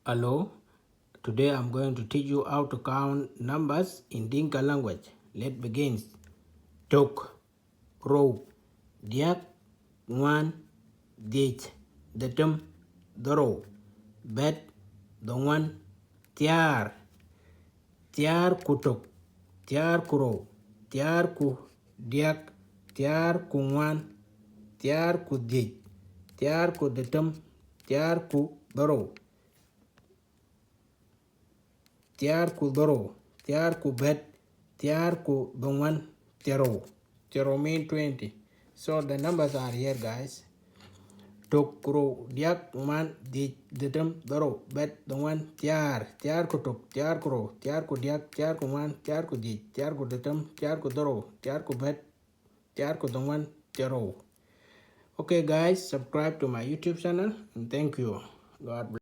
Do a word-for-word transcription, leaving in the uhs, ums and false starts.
Hello, today I'm going to teach you how to count numbers in Dinka language. Let's begin. Tök, rou, diäk, ŋuan, dhiëc, dhetem, dhorou, bɛ̈t, dhoŋuan, thiäär, thiäär ku tök, thiäär ku rou, thiäär ku diäk, thiäär ku ŋuan, thiäär ku dhiëc, thiäär ku dhetem, thiäär ku dhorou, thiäär ku dhorou, thiäär ku bɛ̈t, thiäär ku dhoŋuan, thiärou. Thiärou mean twenty. So the numbers are here, guys. Tök, rou, diäk, ŋuan, dhiëc, dhetem, dhorou, bɛ̈t, dhoŋuan, thiäär, thiäär ku tök, thiäär ku rou, thiäär ku diäk, thiäär ku ŋuan, thiäär ku dhiëc, thiäär ku dhetem, thiäär ku dhorou, thiäär ku bɛ̈t, thiäär ku dhoŋuan, thiärou. Okay, guys, subscribe to my YouTube channel, and thank you. God bless.